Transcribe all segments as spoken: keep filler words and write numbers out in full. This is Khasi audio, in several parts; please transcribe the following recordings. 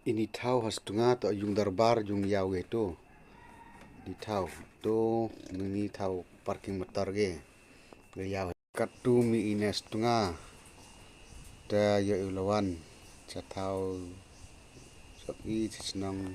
Ini thaw ha Sutnga to yung darbar yung yaw ge to. Ini thaw to, ini thaw parking motor ge. Ge yaw. Kat tu mi ine Sutnga. Te yo i lawan. Cha thaw. Sok i cha chnong.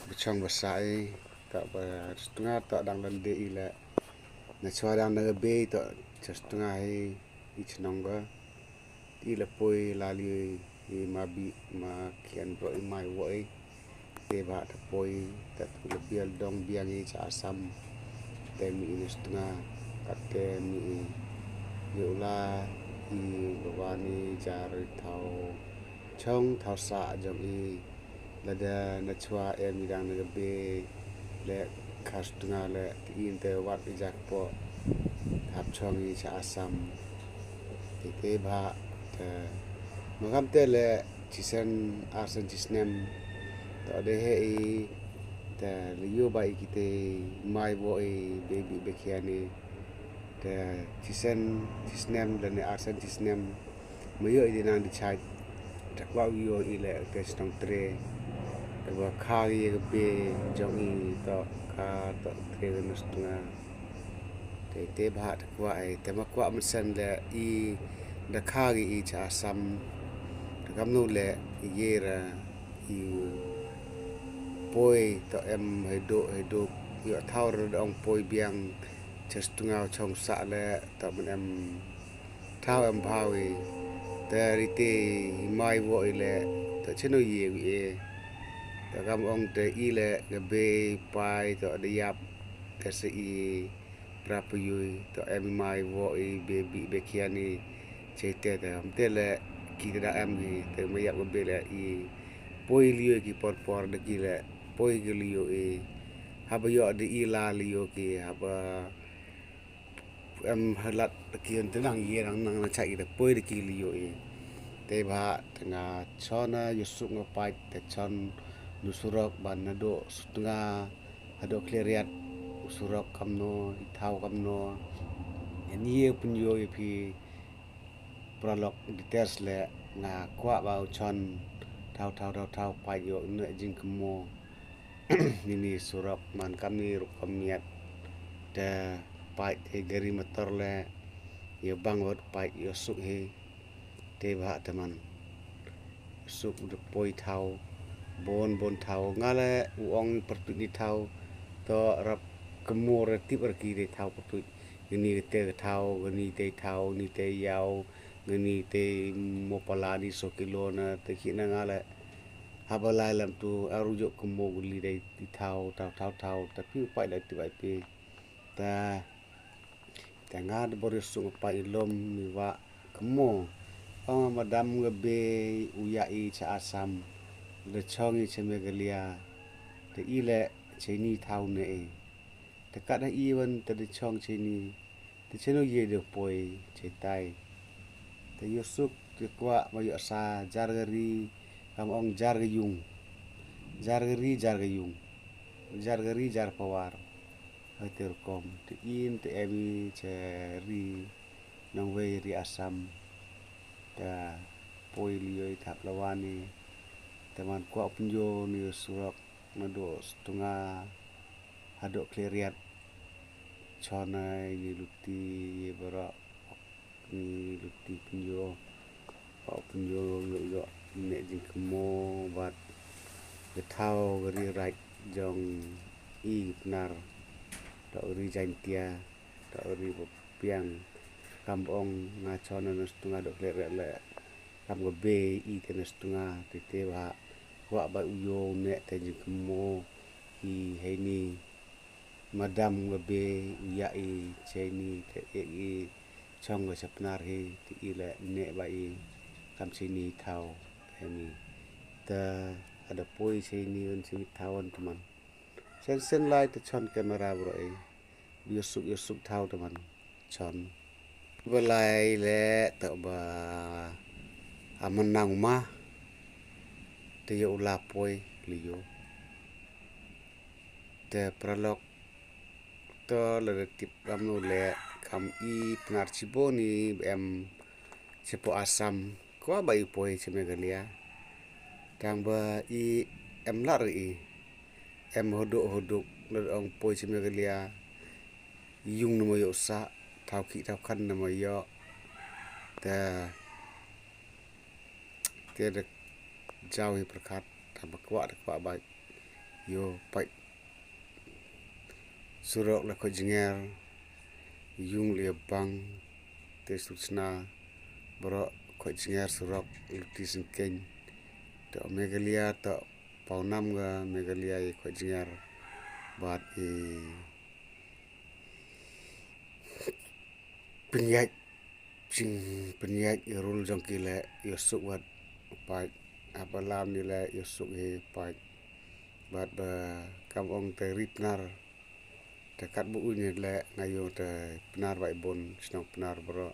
Bachong basai. Ta ba Sutnga to dang lande i le. Na chwa dang na be to cha Sutnga hi i chnong ba. I la poi la li i ma bi ma kian bro i mai woi. Te ba ta poi ta tu la bial dong biang i cha Assam. Te mi i Sutnga kat te mi i yo la i ba ni jar thaw chong thaw sa jong i. Lada na chwa em i dang na ka be le kha Sutnga le te in te wat i jak po hap chong i cha Assam. Te te ba te ma kam te le chisen arsen chisnem to de he i te le yo ba i kite mai bo i be bi be khiani. Te chisen chisnem le ne arsen chisnem. Ma yo i di nang di chai. Te kwah yo i le te chnong tre. Te ba kha i ka be jong i to kha to tre ka na Sutnga. Te te ba te kwah i te ma kwah man sen le i da kha i cha Assam. Te kam nu le i ye ra i poi to em he do he do yo thaw ra dong poi biang. Cha Sutnga chong sa le to man em thaw em bhawi. Te rite i mai wo i le te cheno ye wi e. Te kam ong te i le ga be pai to de yap te se i prap yui to em i mai wo i be bi be khiani. Che te te am te le ki te da em hi te ma yap ga be le i poi liyo ki por por de ki le poi ki liyo i. Haba yo de i la liyo ki haba em halat ki te nang ye nang nang na chai te poi de ki liyo i. Te ba te nga chon na yo suk nga pai te chon nu surok ban na do Sutnga ha do Khliehriat u surok kamno i thaw kamno. Ni ye pun yo i phi pralok details le nga kwah ba u chon thaw thaw thaw thaw pai yo ne jing kemo. Nini surok man kam ni rukom miat te pait e gari motor le yo bang wat pait yo suk he te ba te man suk de poi thaw bon bon thaw nga le u ong pertuit ni thaw to rap kemo re tip re ki de thaw pertuit gani te thaw gani te thaw ni te yaw gani te mo pala ni so kilo na te ki na nga le haba lai lam tu aru jok kemo guli dai ti thaw thaw thaw thaw ta pi upai dai ti bai pi ta ta nga de bor sung upai lom ni wa kemo ong madam ga be u ya i cha Assam de chong i cha Meghalaya te i le che ni thaw ne e te kat ha i wan te de chong che ni Te cheno ye de poi che tai. Te yo suk te kwah ma yo sa jar gari kam ong jar ga yung. Jar gari jar ga yung. Jar gari jar pawar. Hai te rukom te in te emi che ri nong wei ri Assam. Te poi liyo i thap lawani. Te man kwah punjo ni yo surok na do Sutnga. Hadok Khliehriat chonai ni luti ye bara ni luti pinjo pa pinjo yo yo ne jing kemo bat getau gari rai jong i pnar to gari Jaintia to gari piang kam ong nga chonai na Sutnga Hadok Khliehriat le kam ga be i te na Sutnga te te ba kwah ba u yo ne te jing kemo i heini madam nga be u ya i cheini te e i chong ga chapnar hi te i le ne ba i kam cheini thau heini te ada poi cheini un cheini thau un teman sen sen lai te chon kamera bro i yo suk yo suk thau teman chon. Balai le to ba aman nang ma te yo u la poi liyo te pralok to le tip kam no le kam i pnar chibo ni em chepo Assam kwa ba i poi che Meghalaya Tang ba i em lar i. Em hodok hodok, da ong poi chi Meghalaya. Yung na ma yok sa, thaw ki thaw kan na ma yok. Te, te da jaw i perkat, tang ba kwah da kwah ba. Yo, pait. Surok la khoit jnger, yung la bang, te sut sna, bro khoit jnger surok, luti sengkeng. To Meghalaya, to pawnam ga Meghalaya i khoit jnger, bat i pynjait. Jing pynjait i rul jong ki le, yo suk wat pait. Apa lam ni le, yo suk hi pait. Bat ba kam ong te ri Pnar. Te kat bu u ni le, nga yo te Pnar bai bun, chnong Pnar bro.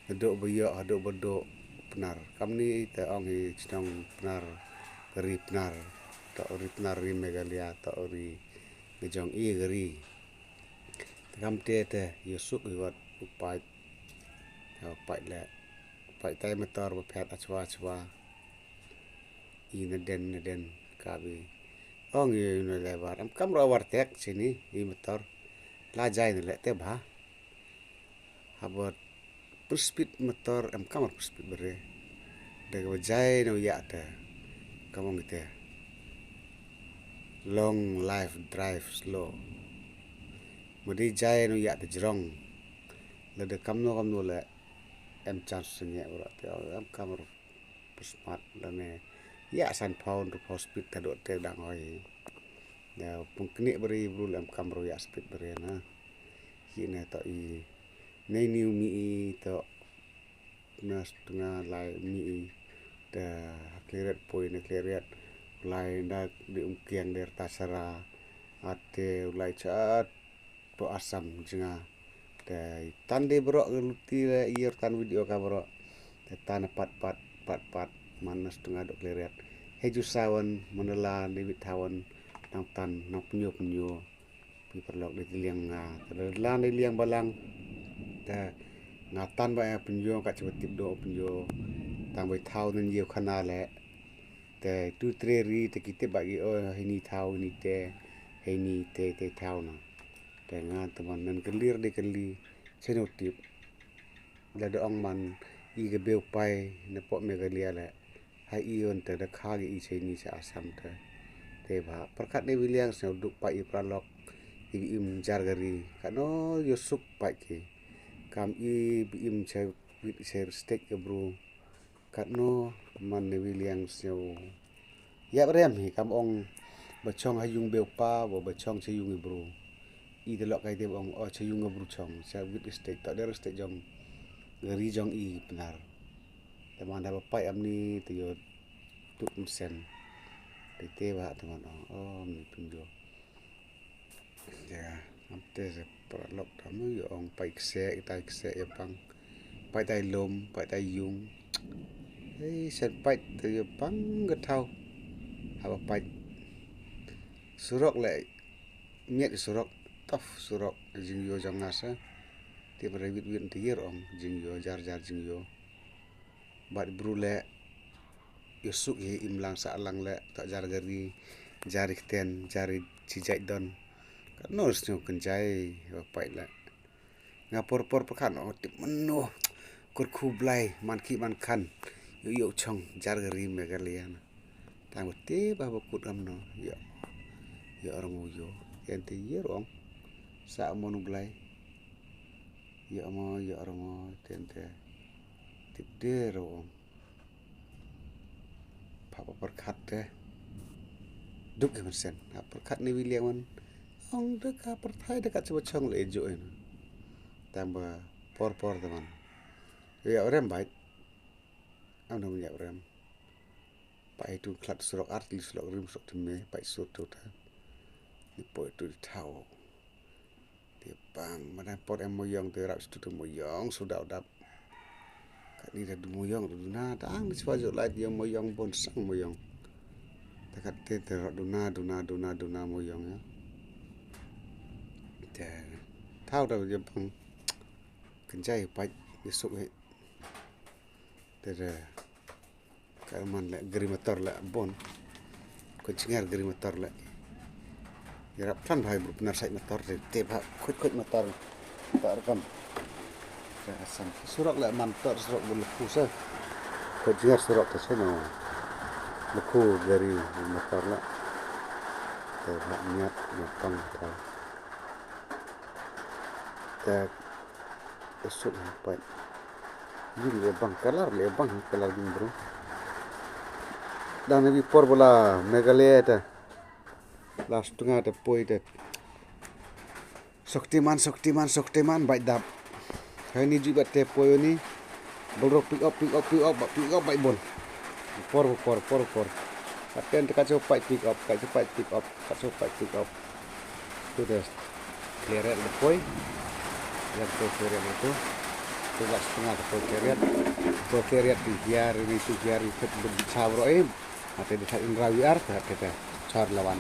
Hadok ba yo, hadok ba dok Pnar. Kam ni te ong hi chnong Pnar, ri Pnar. To ri Pnar, ri Meghalaya, to ri, nga jong i ri. Te kam te te, yo suk hi wat u pait. Te u pait le. Pait tai motor ba phet achwa achwa. I na den na den ka bi. Ong i na le war. Em kam ro war tek sini i motor. La jai na le te ba. Habot speed motor em kam speed bere. Da ka jai no ya te. Kam ong te. Long life drive slow. Mudi jai no ya te jrong. La da kam no kam no le. Em chance se nye bro te em kam ro. Pusmat la ne. Ya san pound ro pound speed ta do te dang hoi. Da pung kini beri bro le em kam ro ya speed beri na. Ki ne to i. Nei niu mi i to. Nas tengah lai mi i. Da Khliehriat poi na Khliehriat. Lai da di Umkiang der Tasara. Ate lai chat. Po Assam jnga. Te tan de bro luti le ier tan video ka bro. Te tan pat pat pat pat man nas tengah dok Khliehriat. Heju sawan manala ni bit thawan nang tan nang penyo penyo. Pi paralok di liang nga. Te la di liang balang. Te nga tan ba penyo ka chibat tip do penyo. Tang bai thau nen yeu khana le. Te tu tre ri te ki tip ba ki o hini thau hini te hini te te thau na. Te nga te man nan kelir de keli cheno tip. La da ong man i ke beu pai na pok Meghalaya le. Hai i on te da kha ge i cheni cha Assam te. Te ba perkat ne biliang sno duk pa i pralok i bi im jar gari. Kano yo suk pa ki. Kam i bi im cha wit cha stek ke bru. Katno man ne wi liang sñiaw. Yap rem hi kam ong ba chong ha yung beu pa ba ba chong cha yung i bru. I te lok kai te ba ong o cha yung i bru chong cha wit state ta der state jong. Gari jong i Pnar. Te man da ba pai am ni te yo tuk mesen. Te te ba te man ong o mi pun jo. Ya, am te se paralok tam yo ong pai kse itai kse ya pang. Pai tai lom, pai tai yung. Hei sen pai te ya pang ga thau. Haba pai. Surok le miet surok tof surok jing yo jong nga sa. Te ba wit wit te yer ong jing yo jar jar jing yo. Bad bru le yo suk hi im lang sa lang le ta jar gari jar i kten jar i chi jai don. Katno sñiaw kynjai ba pai le. Nga por por pa khan o tip mano kur khu blai man ki man khan. Yo yo chong jar gari Meghalaya na. Tang ba te ba ba kut am no yo. Yo arong yo. Yen te yo rong. Sa mon blai. Yo mo yo arong ten te. Tip de rong. Papa perkat te. Duk e sen. Ha perkat ni wi liang wan. Ong de ka perthai de ka chuba chong le jo en. Tang ba por por teman. Ya rem bait. Am dong ya rem. Pa itu klat surok art li surok rim surok teme pa itu tu ta. Ni po itu di thau. Te pang mana por em moyong te rap situ te moyong sudah udap. Kat ni dah moyong tu duna tang di siwa jok lait yang moyong pun sang moyong. Takat te te rap duna duna duna duna moyong ya. Te thau dah dia pang kenjai pat besok he. Te dah Ka man le gari motor le bon. Ko jingar gari motor le. Yarap plan bhai bru pnar sai motor te te bha khuid khuid motor. Ta rakam. Ka Assam. Surok le man tor surok bun lepu sa. Ko jingar surok te seno. Lepu gari motor le. Te bha niat niat pang ta. Te esuk ha pai. Jing le bang kalar le bang kalar jing bro. Dan bi por bola Meghalaya ta. Last tunga ta poi ta. Shaktiman, Shaktiman, Shaktiman, bai dap. Hai ni jibat te poi ni. Bolro pick up, pick up, pick up, pick up, bai bon. Por, por, por, por. Aten te kacho pai pick up, kacho pai pick up, kacho pai pick up. Tu des. Kleret le poi. Yang tu kleret le tu. Tu last tunga tu poi kleret. Poi kleret di hiar ni tu hiar ni tu bichar bro eh. Ate di thak indra wiar, ate te char lawan.